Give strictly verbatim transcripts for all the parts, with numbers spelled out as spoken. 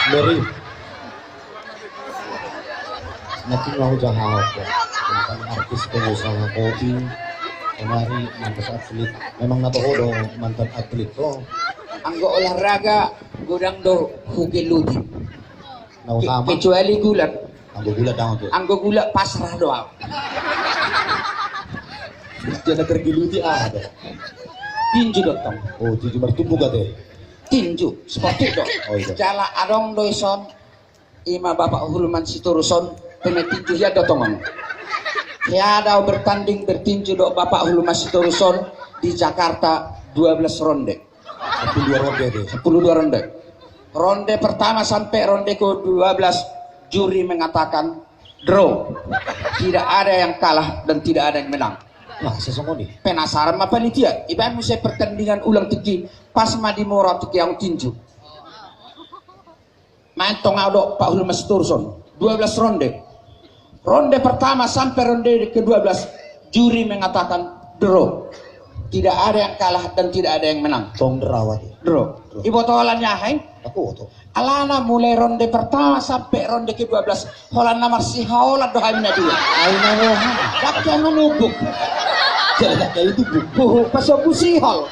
Mary. Nanti mau jaha apa? Mantan artis, pengusaha kopi. Kemari mantan atlet. Memang na toho do mantan atlet to. Anggo olahraga godang do hugeluti. Na utama. Kecuali gulat. Anggo gulat dang, oke. Anggo gulat pasrah do au. Jadi tergeluti ada. Tinju do tong. Oh, tinju martumbuk ate. Tinju, sportif do. Oh, iya. Jala adong do ison, ima Bapak Hulman Sitorus on, pemain tinju hian do tongon. Hea do au bertanding bertinju do Bapak Hulman Sitorus on di Jakarta dua belas ronde. Sepuluh dua ronde do. Sepuluh dua ronde. Ronde pertama sampai ronde ke dua belas, juri mengatakan draw. Tidak ada yang kalah dan tidak ada yang menang. Nah, sesungguhnya. Penasaran ma panitia, ibaen muse pertandingan ulang tingki, pas ma di mora tingki au tinju. Main tong au do Pak Hulman Sitorus on. Dua belas ronde. Ronde pertama sampai ronde kedua belas, juri mengatakan draw. Tidak ada yang kalah dan tidak ada yang menang. Tong draw aja. Draw. Draw. Iboto holan ni aha i? Aku boto. Alana mulai ronde pertama sampai ronde kedua belas, holan na marsihaolan do hami na dua. Ai na roha. Dang hea manubuk. Jadi dang hea itu buk. Huhu, pasobu sihol.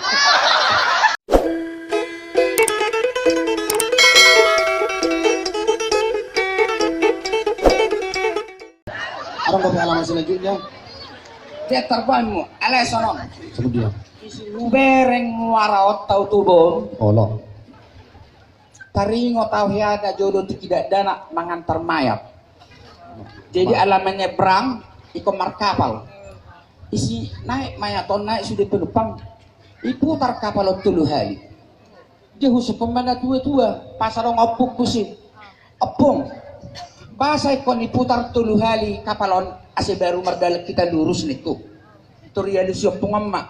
Adong do pengalaman selanjutnya. Dia terbanmu, ale sonon. Kemudian. Isi hubereng muara ottau tubon. Olo. Taringot au hea na jolo tingki dakdanak mangantar mayat. Jadi ala menyeberang, ingkon markapal. Isi naek mayat on, naek sude penumpang. Iputar kapal on tolu hali. Dia husungkun ma na tua-tua, pas adong ompungku si. Ompung, boasa ingkon iputar tolu hali kapal on asa baru mardalan hita lurus ningku. Tor dialusi ompung on ma.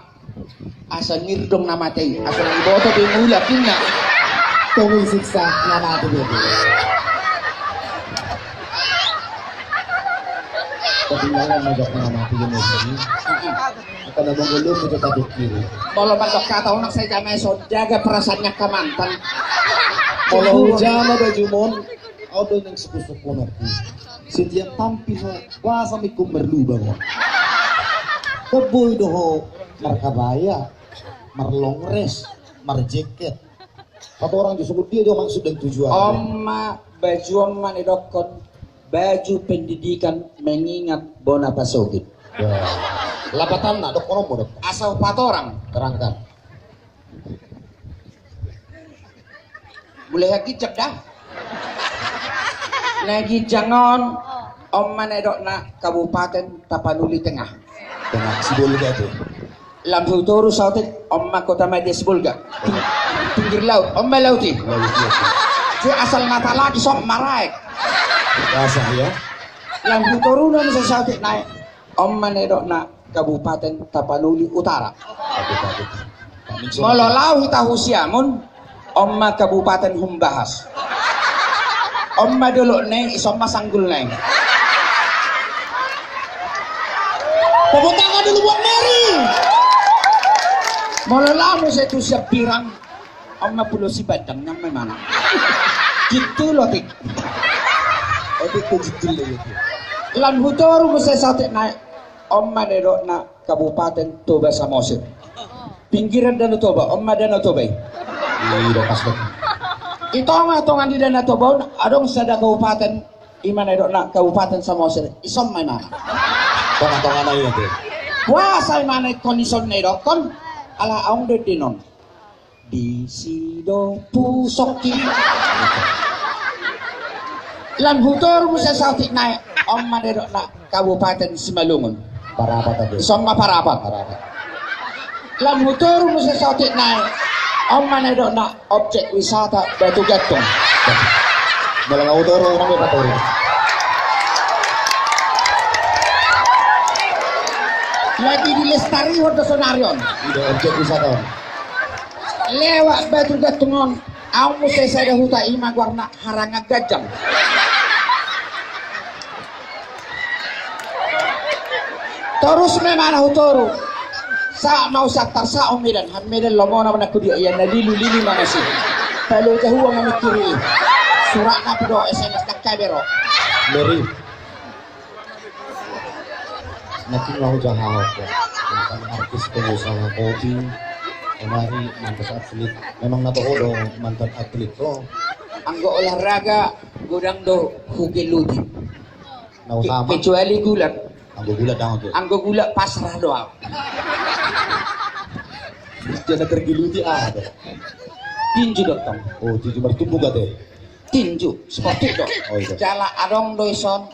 Asa mirdong na mate i, asa na diboto be mulak ninna. Tong i siksa na mate be. Ketinggalan ma jok na mate i. Angka na mangolu pe tetap kiri. Molo mandok hata unang sai jama ison, jaga perasaan ni angka mantan. Molo hujama bajumon, au do nang suku-suku merti. Setiap tampil ho, boasa ma ingkon marlubang ho. Teboi do ho markabaya, marlongres, marjeket. Patorang jo songon dia jo maksud dan tujuan. On ma baju on ma nidokkon baju pendidikan mengingat bona pasogit. Ya. Lapatanna dokkon on ma dokkon. Asa hupatorang. Terangkan. Mulai hagijang da. Na gijang on, on ma nidokna Kabupaten Tapanuli Tengah. Tengah, Sibolga tu. Lam hutoru saotik, on ma kota madya Sibolga. Ping-, pinggir laut, on ma laut i. Laut i, oke. Jadi asal na talagi sop maraek. Basah ya. Lam hutoru na muse saotik naek, on ma nidokna Kabupaten Tapanuli Utara. Kabupaten. Molo laho hita hu Siamun, on ma Kabupaten Humbahas. On ma dolokna i, ison ma sanggulna i. Tepuk tangan dulu buat Mary. Molo laho muse tu Siambirang, on ma Pulo Sibandang, nang memang. Gitu lotik. Otik tu gitu lotik. Lam hutoru muse saotik naek, on ma nidokna Kabupaten Toba Samosir. Pinggiran Danau Toba, on ma Danau Toba i. Ida pas bet. I tonga-tonga ni Danau Toba on, adong sada kabupaten, ima nidokna Kabupaten Samosir, ison ma imana. Tonga-tonga na i ate. Boasa imana ingkon ison nidokkon, ala adong do dinon. Disi do pusokki. Lam hutoru muse saotik naek, on ma nidokna Kabupaten Simalungun. Parapat ate. Ison ma Parapat. Parapat. Lam hutoru muse saotik naek, on ma nidokna objek wisata Batu Gantung. Molo nga hutoru, nang be patoru. Lagi dilestarihon do sonari on. Ida objek wisata on. Lewat Batu Gantung on, adong muse sada huta ima goarna Harangan Ganjang. Torus ma imana hutoru. Sahat ma au sian Tarsaon Medan, ham Medan lomona ma nangkin dia, ia na lilu-lilu ma na si. Paloja hua mamingkiri i. Suratna pe do, S M S dang kabar ro. Meri. Nanti mau jaha apa? Mantan artis, pengusaha kopi. Kemari mantan atlet. Memang na toho do mantan atlet ro. Anggo olahraga godang do hugeluti. Na utama. Kecuali gulat. Anggo gulat dang au. Anggo gulat pasrah do au. Jala tergeluti aha do? Tinju do tong. Oh, tinju martumbuk ate. Tinju sportif do. Oh, iya. Jala adong do ison,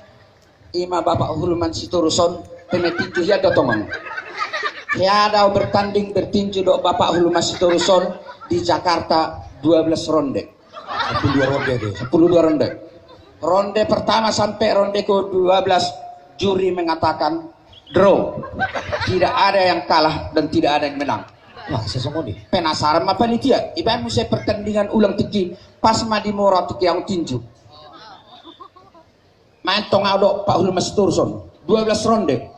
ima Bapak Hulman Sitorus on, pemain tinju hian do tongon. Hea do au bertanding bertinju do Bapak Hulman Sitorus on di Jakarta dua belas ronde. Sepuluh dua ronde ate. Sepuluh dua ronde. Ronde pertama sampai ronde kedua belas, juri mengatakan draw. Tidak ada yang kalah dan tidak ada yang menang. Wah, sesungguhnya. Penasaran ma panitia, ibaen muse pertandingan ulang tingki, pas ma di mora tingki au tinju. Main tong au do Pak Hulman Sitorus on. Dua belas ronde.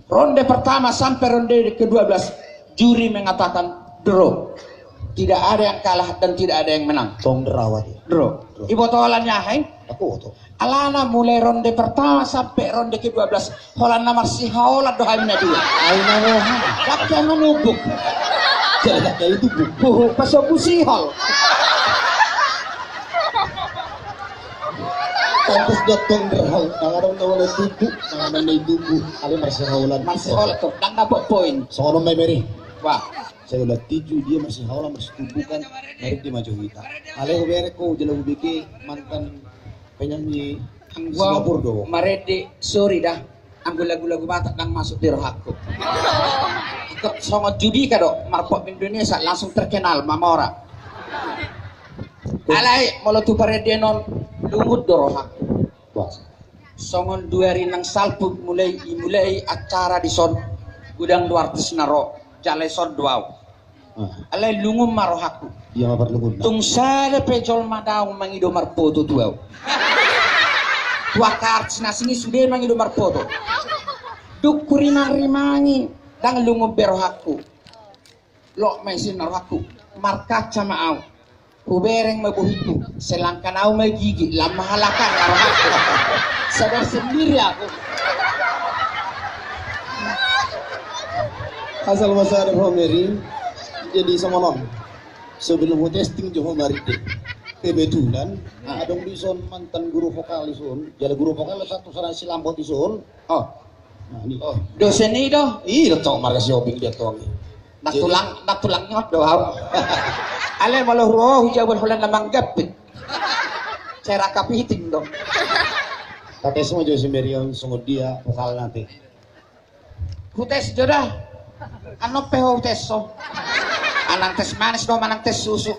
Ronde pertama sampai ronde kedua belas, juri mengatakan draw. Tidak ada yang kalah dan tidak ada yang menang. Tong draw ate. Draw. Draw. Iboto holan ni aha i? Aku boto. Alana mulai ronde pertama sampai ronde kedua belas, holan na marsihaolan do hami na dua. Ai na roha. Dang hea manubuk. Jala dang hea ditubuk. Huhu, pasombu sihol. Pantes do tong berhau, nang adong na wala tubu, nang adong na tubu, ale marsihaolan. Marsihaolan tong, dang dapot poin. Songon on ma i Meri. Wah. Sai ula tinju dia marsihaolan, marsitubukan, marende ma jo hita. Ale hubereng ho, jala hubege mantan penyanyi Singapura do. Marende, sorry dah. Anggo lagu-lagu Batak dang masuk di rohangku. Anggo songon Judika do, marpop Indonesia, langsung terkenal, ma mora. Alai, molo tu parendean on, lungun do rohangku. Wah. Songon dua ari nang salpu mulai, mulai acara dison, godang do artis na ro, jala ison do au. Ah. Alai lungun ma rohangku. Ia ma parlungunna. Tung sada pe jolma daong mangido marpoto tu au. Tu angka artis na asing i sude mangido marpoto. Dung hurimang-rimangi, dang lungun be rohangku. Lok ma isi na rohangku. Markaca ma au. Hubereng ma bohingku. Selangkan au ma gigi. Lam ma halak an na rohangku. Sadar sendiri aku. Asal ma sadar ho Meri. Jadi songon on. Sebelum hu testing jo ho marende. Kebetulan, ah, adong dison mantan guru vokal dison. Jala guru vokal satu sana si Lambot dison. Oh. Nah, ini. Oh, dosen i do? Ih, do tong marga si Obing dia tong. Nang tulang, nang tulang nyot do au. Ale molo huroha hujabu holan na manggapit. Cara kapiting do. Tapi semua jo si Meri on songon dia vokal nanti. Hutes jo dah. Annon pe ho hutes ho. Manang tes manis do, manang tes susu.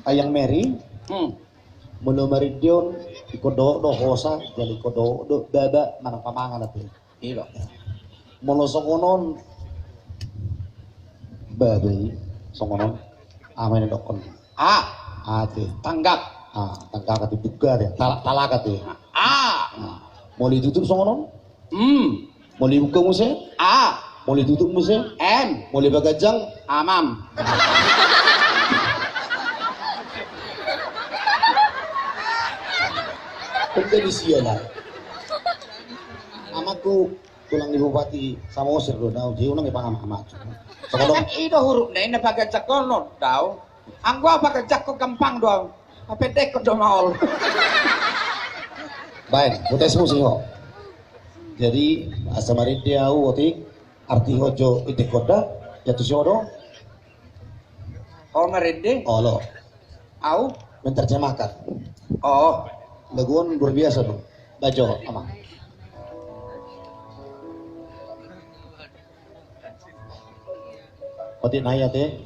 Ayang Meri. Hmm. Molo marende on, ingkon dohot do hosa, jala ingkon dohot do baba, manang pamangan ate. Iya. Molo songon on, baba i, songon on, aha ma nidokkon? A. A ate. Tanggap. A, tanggap ate, buka ate, talak, talak ate. A. A. Molo ditutup songon on? Hmm. Molo dibuka muse? A. Molo ditutup muse? M. Molo dipaganjang? Amam. Kan jadi sian lah. Amakku tulang ni Bupati Samosir do, dao, dia unang ipang amak-amak. Songon on. I do hurufna i na paganjangkon on, dao. Anggo au paganjangkon gampang do au. Papendekkon do maol. Baen, hu tesmu si ho. Jadi, asa marende au otik, arti ho jo indekkon da, ya tu si ho do. Ho marende? Olo. Au? Menterjemahkan. Oh. Lagu on luar biasa do. Bajo, ama. Otik nai ate.